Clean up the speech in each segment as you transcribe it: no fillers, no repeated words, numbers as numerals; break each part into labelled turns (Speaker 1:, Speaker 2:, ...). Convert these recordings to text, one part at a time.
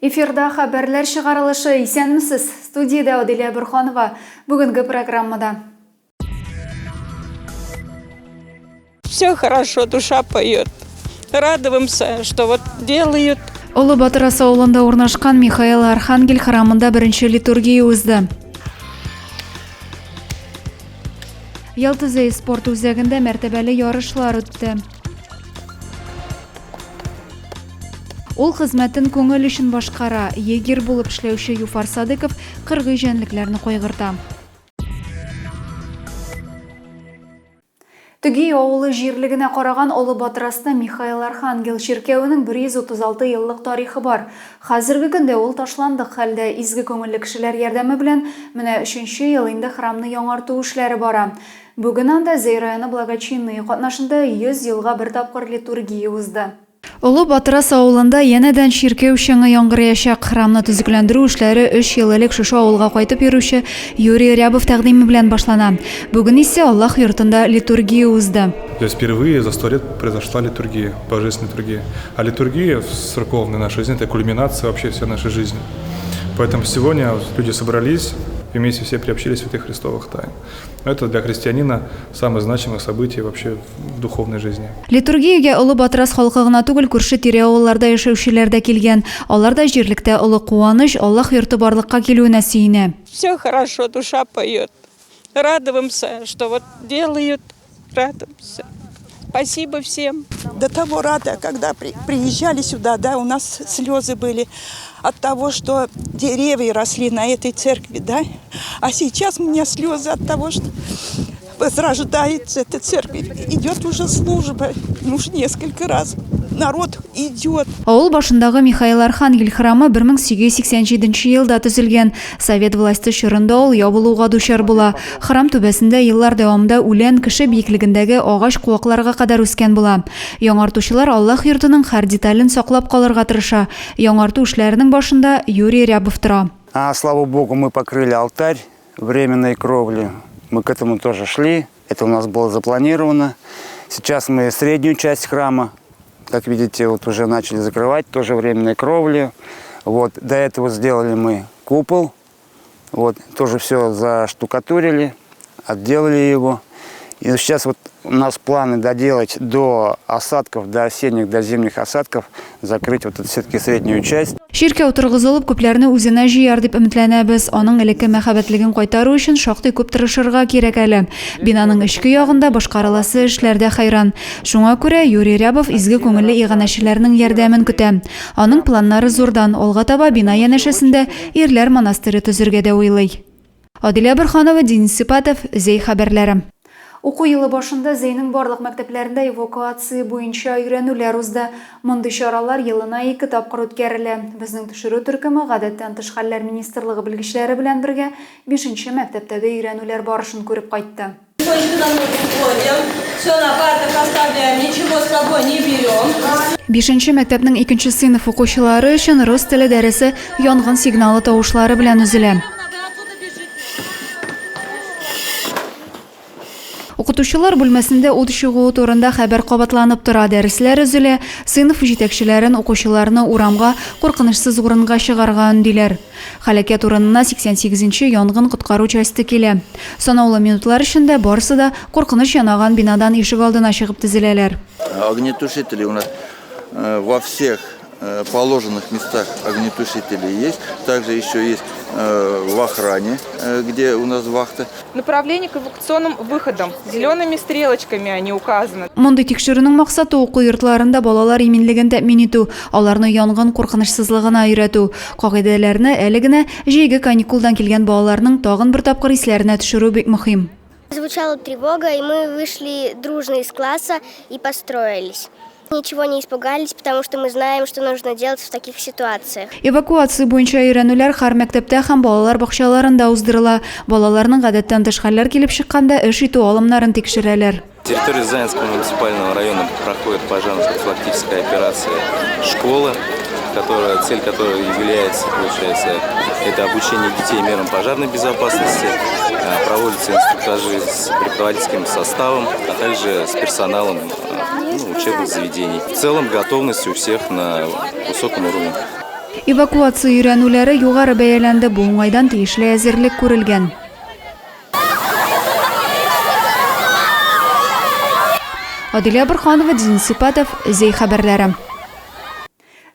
Speaker 1: Эфирда хәбәрләр чыгарылышы. Исәнмесез! Студиядә Адилә Борханова. Бүгенге программада.
Speaker 2: Все хорошо, душа поет. Радуемся, что вот делают.
Speaker 1: Олы Батырас авылында урнашкан Михаил Архангел храмында беренче литургия узды. Ялтызей спорт үзәгендә мәртәбәле ярышлар үтте. Ул хезмәтен күңел өчен башкара, егерь булып эшләүче Юфар Садыков кыргый җәнлекләрне кайгырта. Төги авылы җирлегенә караган Олы Батраста Михаил Архангел чиркәвенең 136 еллык тарихы бар. Хәзерге көндә ул ташландык хәлдә. Изге күңелле кешеләр ярдәме белән менә өченче ел инде храмны яңарту эшләре бара. Бүген анда Зәй районы благочинные катнашында 100 елга бер тапкыр литургия узды. Олы Батрас авылында янәдән чиркәү чыңы яңгыраячак. Храмны төзекләндерү эшләре өч ел элек шушы авылга кайтып йөрүче Юрий Рябов тәкъдиме белән башлана. Бүген исә Аллаһ йортында литургия узды.
Speaker 3: То есть впервые за сто лет произошла литургия, божественная литургия. А литургия в церковной нашей жизни – это кульминация вообще всей нашей жизни. Поэтому сегодня люди собрались, и вместе все приобщились святых Христовых тайн. Это для христианина самое значимое событие вообще в духовной жизни.
Speaker 1: Литургиягә Олы Батрас халкы гына түгел, күрше-тирә авылларда яшәүчеләр дә килгән. Алар да җирлектә олы куаныч, Аллаһ йорты барлыкка килүенә сөенә.
Speaker 2: Все хорошо, душа поет. Радуемся, что вот делают, радуемся. Спасибо всем.
Speaker 4: До того рада, когда приезжали сюда, да, у нас слезы были от того, что деревья росли на этой церкви, да. А сейчас у меня слезы от того, что возрождается эта церковь. Идет уже служба, уж несколько раз народ идет.
Speaker 1: Авыл башындагы Михаил Архангел храмы 1887 елда төзелгән. Совет власте чорында ул ябылуга дучар була. Храм түбәсендә еллар дәвамында үлән кеше биеклегендәге агач куакларга кадәр үскән була. Яңартучылар Аллаһ йортының һәр детален саклап калырга тырыша. Яңарту эшләренең башында Юрий Рябов тора.
Speaker 5: А, слава богу, мы покрыли алтарь временной кровли. Мы к этому тоже шли. Это у нас было запланировано. Сейчас мы среднюю часть храма, как видите, вот уже начали закрывать, тоже временной кровли. Вот, до этого сделали мы купол. Вот, тоже все заштукатурили, отделали его. И сейчас вот у нас планы доделать до осадков, до осенних, до зимних осадков, закрыть вот эту все-таки среднюю часть.
Speaker 1: Чиркәү торгызылып, күпләрне үзенә җыяр дип өметләнәбез. Аның элекке мәһабәтлеген кайтару өчен шактый күп тырышырга кирәк әле. Бинаның эчке ягында башкарыласы эшләр дә хәйран. Шуңа күрә Юрий Рябов изге күңелле иганәчеләрнең ярдәмен көтә. Аның планнары зурдан, алга таба бина янәшәсендә ирләр монастыре төзергә дә уйлый. Адилә Борһанова, Денис Сипатов, Зәй хәбәрләре. Уку елы башында Зәйнең барлык мәктәпләрендә эвакуация буенча өйрәнүләр узды. Мондый чаралар елына ике тапкыр үткәрелә. Безнең төшерү төркеме Гадәттән тыш хәлләр министрлыгы белгечләре белән бергә бишенче мәктәптәге өйрәнүләр барышын күреп кайтты. Бишенче мәктәпнең икенче сыйныф укучылары өчен рус теле дәресе янгын сигналы тавышлары белән өзелә. Укытучылар бүлмәсендә ут чыгуы турында хәбәр кабатланып тора, дәресләр өзелә, сыйныф җитәкчеләрен укучыларны урамга, куркынычсыз урынга чыгарга өндиләр. Һәлакәт урынына 88 нче янгын-коткару часте килә. Санаулы минутлар эчендә барысы да куркыныч янаган бинадан ишегалдына чыгып тезеләләр.
Speaker 6: Огнетушители у нас во всех положенных местах огнетушители есть. Также еще есть в охране, где у нас вахта.
Speaker 7: Направление к эвакуационным выходам. Зелеными стрелочками они указаны.
Speaker 1: Мондый тикшерүнең максаты уку йортларында балалар иминлеген тәэмин итү, аларны янгын куркынычсызлыгына өйрәтү. Кагыйдәләрне әле генә җәйге каникулдан килгән балаларның тагын бер тапкыр исләренә төшерү бик мөһим.
Speaker 8: Звучала тревога, и мы вышли дружно из класса и построились. Ничего не испугались, потому что мы знаем, что нужно делать в таких ситуациях.
Speaker 1: Эвакуация буенча өйрәнүләр һәр мәктәптә һәм балалар бакчаларында уздырыла. Балаларның гадәттән тыш хәлләр килеп чыкканда эш итү алымнарын тикшерәләр.
Speaker 9: Территории Заинского муниципального района проходит пожарно-профилактическая операция «Школа», которая, цель которой является, получается, это обучение детей мерам пожарной безопасности, проводятся инструктажи с преподавательским составом, а также с персоналом ну, учебных заведений. В целом готовность у всех на высоком уровне.
Speaker 1: Эвакуация өйрәнүләре югары бәяләнде, бу уңайдан тиешле әзерлек күрелгән. Адилә Борһанова, Денис Сипатов, Зәй хәбәрләре.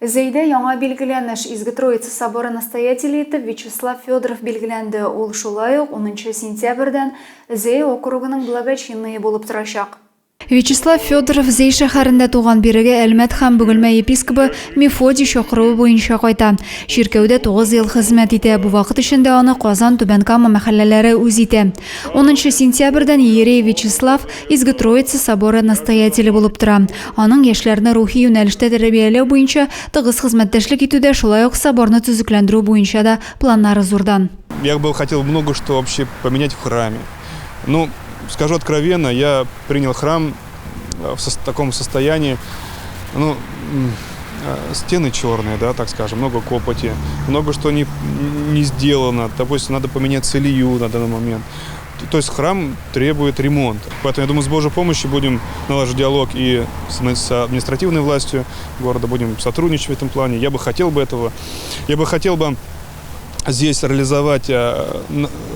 Speaker 1: Зәйдә яңа билгеләнеш, Изге Троица соборы настоятеле итеп Вячеслав Федоров билгеләнде. Ул шулай ук унынчы сентябрьдән Зәй округының благочинные булып торачак. Вячеслав Федоров Зәй шәһәрендә туган, бирегә Әлмәт һәм Бөгелмә епискобы Мефодий чакыруы буенча кайта. Чиркәүдә 9 ел хезмәт итә, бу вакыт эчендә аны Казан, Түбән Кама мәхәлләләре үз итә. Унынчы сентябрьдән иерей Вячеслав Изге Троица соборы настоятеле булып тора. Аның яшьләрне рухи юнәлештә тәрбияләү буенча тыгыз хезмәттәшлек итүдә, шулай ук соборны төзекләндерү буенча да планнары зурдан.
Speaker 3: Я бы хотел много что вообще поменять в храме. Ну, скажу откровенно, я принял храм э, в таком состоянии, ну, э, стены черные, да, так скажем, много копоти, много что не, не сделано. Допустим, надо поменять целью на данный момент. То есть храм требует ремонта. Поэтому, я думаю, с Божьей помощью будем налаживать диалог и с административной властью города, будем сотрудничать в этом плане. Я бы хотел бы этого. Я бы хотел бы здесь реализовать э,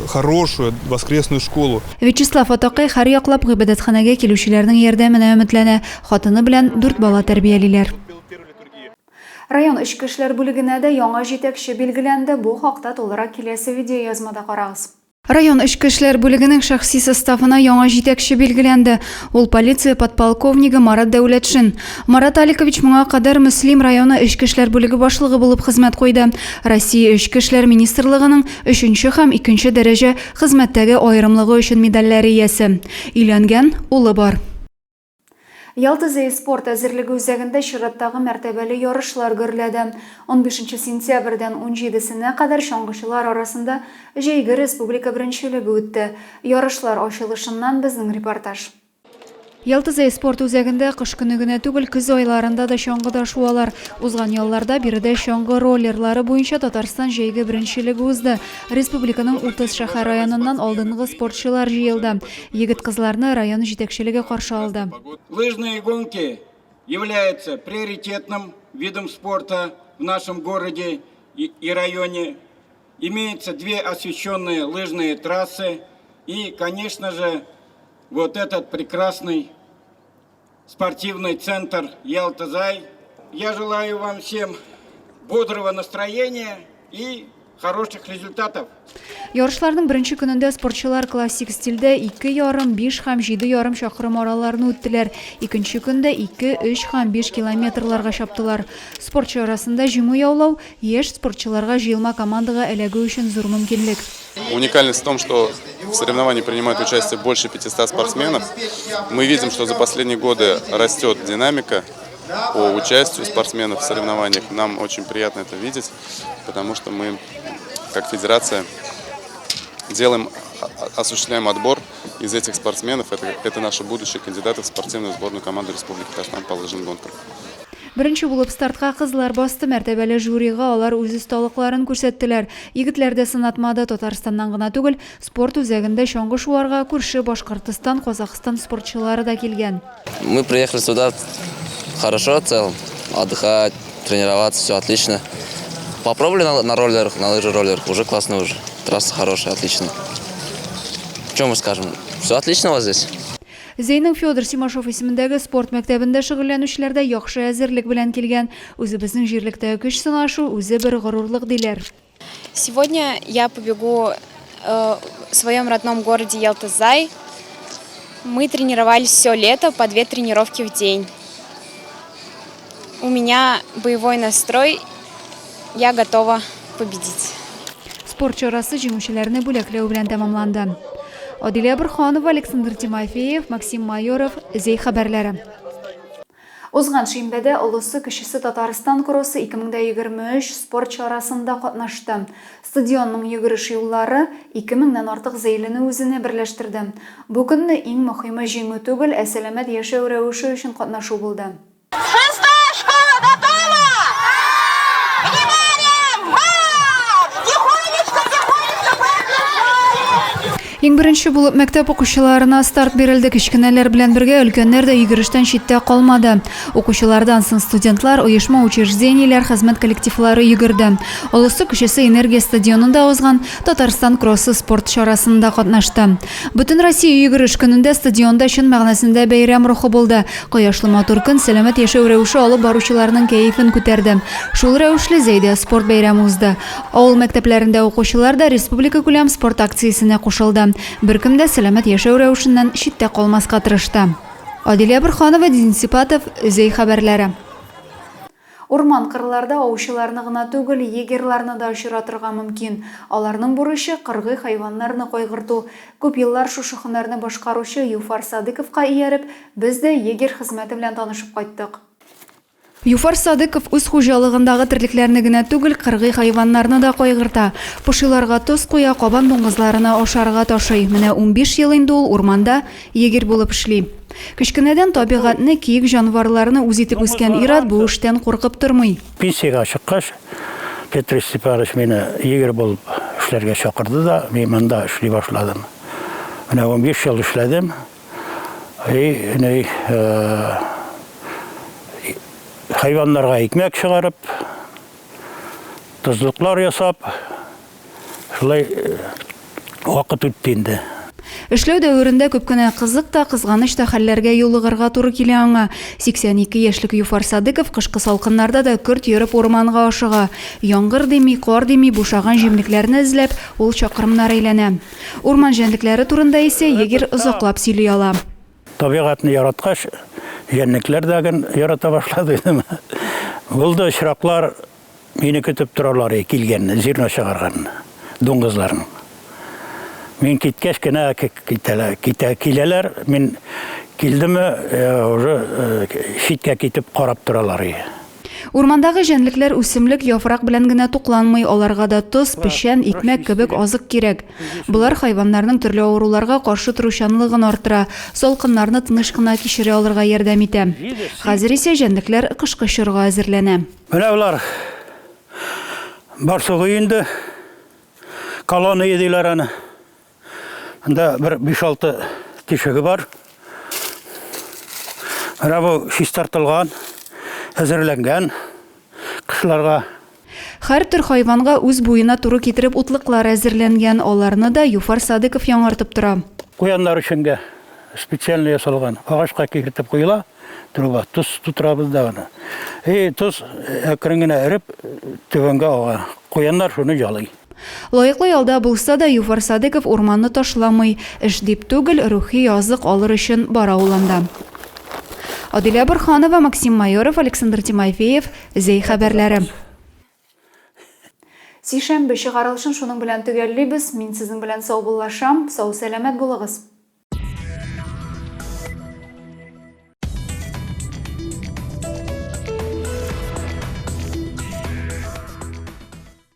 Speaker 3: хорошую воскресную школу.
Speaker 1: Вячеслав Атакай һәр яклап гыйбадәтханәгә килүчеләрнең ярдәменә өметләнә. Хатыны белән дүрт бала тәрбиялиләр. Район эчке эшләр бүлегенә дә яңа җитәкче билгеләнде. Бу хакта тулырак киләсе видеоязмада карагыз. Район эчке эшләр бүлегенең шәхси составына яңа җитәкче билгеләнде. Ул полиция подполковнигы Марат Дәүләтшин. Марат Аликович моңа кадәр Мөслим районы эчке эшләр бүлеге башлыгы булып хезмәт куйды. Россия Эчке эшләр министрлыгының өченче һәм икенче дәрәҗә хезмәттәге аерымлыгы өчен медальләре иясе. Өйләнгән, улы бар. Ялта Зәй спорт әзерлеге үзәгендә чираттагы мәртәбәле ярышлар гөрләде. Унбишенче сентябрьдән унҗидесенә кадәр чаңгычылар арасында җәйге республика беренчелеге үтте. Ярышлар ачылышыннан безнең репортаж. Ялта Зәй спорт үзәгендә кыш көне генә түгел, көз айларында да чаңгыда шуалар. Узган ялларда биредә чаңгы роллерлары буенча Татарстан җәйге беренчелеге узды. Республиканың 30 шәһәр-районыннан алдынгы спортчылар җыелды. Егет-кызларны район җитәкчелеге каршы алды.
Speaker 10: Лыжные гонки являются приоритетным видом спорта в нашем городе и районе. Имеются две освещенные лыжные трассы и, конечно же, вот этот прекрасный спортивный центр Ялта-Зай. Я желаю вам всем бодрого настроения и хороших результатов.
Speaker 1: Ярышларның беренче көнендә спортчылар классик стильдә ике ярым, биш һәм җиде ярым чакрым араларны үттеләр. Икенче көндә ике, өч һәм биш километрларга чаптылар. Спортчы арасында җиңү яулау, яшь спортчыларга җыелма командага эләгү өчен зур мөмкинлек.
Speaker 11: Уникальность в том, что в соревновании принимают участие больше 500 спортсменов. Мы видим, что за последние годы растет динамика по участию спортсменов в соревнованиях. Нам очень приятно это видеть, потому что мы, как федерация, делаем, осуществляем отбор из этих спортсменов. Это, это наши будущие кандидаты в спортивную сборную команду Республики Татарстан по лыжным гонкам.
Speaker 1: Беренче булып стартка кызлар басты, мәртәбәле жюрига алар үз осталыкларын күрсәттеләр. Егетләр дә сынатмады, Татарстаннан гына түгел, спорт үзәгендә чаңгы шуарга күрше Башкортостан, Казахстан спортчылары да килгән.
Speaker 12: Мы приехали сюда хорошо в целом, отдыхать, тренироваться, все отлично. Попробовали на, на роллерах, на лыжи роллерах, уже классно уже. Трасса хорошая, отлично. Чем мы скажем? Все отлично у вас здесь?
Speaker 1: Зәйнең Федор Симашов исемендәге спорт мәктәбендә шөгыльләнүчеләр дә яхшы әзерлек белән килгән. Үзебезнең җирлектә көч сынашу үзе бер горурлык, диләр.
Speaker 13: Сегодня я побегу э, в своем родном городе Ялтазай. Мы тренировались все лето по две тренировки в день. У меня боевой настрой, я готова победить.
Speaker 1: Спорт чарасы җиңүчеләрне бүләкләү белән тәмамланды. Адилә Борһанова, Александр Тимофеев, Максим Майоров, Зәй хәбәрләре. Узган шимбәдә олысы-кечесе Татарстан кроссы 2023 спорт чарасында катнашты. Стадионның йөгереш юллары 2000 нән артык зәйлене үзенә берләштерде. Бу көнне иң мөхиме җиңү түгел, ә сәламәт яшәү рәвеше өчен катнашу булды.
Speaker 14: Шестая школа готова! Внимание, марш! Тихонечко, тихонечко побежали!
Speaker 1: Иң Иң беренче булып мәктәп укучыларына старт бирелде. Кечкенәләр белән бергә өлкәннәр дә йөгерештән читтә калмады. Укучылардан соң студентлар, оешма-учреждениеләр, хезмәт коллективлары йөгерде. Олысы-кечесе Энергия стадионында узган Татарстан кроссы спорт чарасында катнашты. Бөтенроссия йөгереш көнендә стадионда чын мәгънәсендә бәйрәм рухы булды. Кояшлы матур көн сәламәт яшәү рәвеше алып баручыларның кәефен күтәрде. Шул рәвешле Зәйдә спорт бәйрәме узды. Авыл мәктәпләрендә укучылар да республикакүләм спорт акциясенә кушылды. Беркем дә сәламәт яшәү рәвешеннән читтә калмаска тырышты. Адилә Борһанова, Денис Сипатов, Зәй хәбәрләре. Урман-кырларда аучыларны гына түгел, егерьларны да очратырга мөмкин. Аларның бурычы, кыргый хайваннарны кайгырту. Күп еллар шушы һөнәрне башкаручы Юфар Садыковка ияреп, без дә егерь хезмәте белән танышып кайттык. Юфар Садыков үз хуҗалыгындагы терлекләрне генә түгел, кыргый хайваннарны да кайгырта. Пошиларга тоз куя, кабан дуңгызларына ашарга ташый. Менә 15 ел инде ул урманда егерь булып эшли. Кечкенәдән табигатьне, киек җанварларны үз итеп үскән ир-ат бу эштән куркып тормый.
Speaker 15: Пенсиягә чыккач, Петр Степанович мине егерь булып эшләргә чакырды да, мин монда эшли башладым. Менә 15 ел эшләдем. И, ни, хайваннарга икмәк чыгарып, тозлыклар ясап, шулай вакыт үтте инде.
Speaker 1: Эшләү дәверендә күп кенә кызык та, кызганыч та хәлләргә юлыгырга туры килә аңа. 82 яшьлек Юфар Садыков кышкы салкыннарда да көрт ерып урманга ашыга. Яңгыр дими, кар дими, бушаган җимлекләрне эзләп, ул чакрымнар әйләнә. Урман җәнлекләре турында исә егерь озаклап сөйли ала.
Speaker 15: Табигатьне яраткач, җәнлекләр дә гел ярата башлады инде. Булды очраклар, мине көтеп торалар и килгәнне, зерно чыгарганны, дуңгызларның. Мин киткәч кенә китәләр, китә, киләләр, мин килдеме, уже читкә китеп карап торалар и.
Speaker 1: Урмандагы җәнлекләр үсемлек, яфрак белән генә тукланмый, аларга да тоз, печән, икмәк кебек азык кирәк. Болар хайваннарның төрле авыруларга каршы торучанлыгын арттыра, салкыннарны тыныч кына кичерә алырга ярдәм итә. Хәзер исә җәнлекләр кышкы чорга әзерләнә.
Speaker 15: Менә болар барсугы инде, колония диләр аны. Анда бер 5-6 тишеге бар. Менә бу чистартылган, әзерләнгән кышларга.
Speaker 1: Һәр төр хайванга үз буена туры китереп утлыклар әзерләнгән, аларны да Юфар Садыков яңартып тора.
Speaker 15: Куяннар өчен дә специально ясалган, агачка киертеп куела труба, тоз тутырабыз да аны. И тоз әкрен генә эреп түбәнгә ага. Куяннар шуны ялый.
Speaker 1: Лаеклы ялда булса да, Юфар Садыков урманны ташламый. Эш дип түгел, рухи азык алыр өчен бара ул анда. Адилә Борһанова, Максим Майоров, Александр Тимофеев, Зәй хәбәрләре. Сишәмбе чыгарылышын шуның белән төгәллибез. Мин сезнең белән саубуллашам. Сау-сәламәт булыгыз!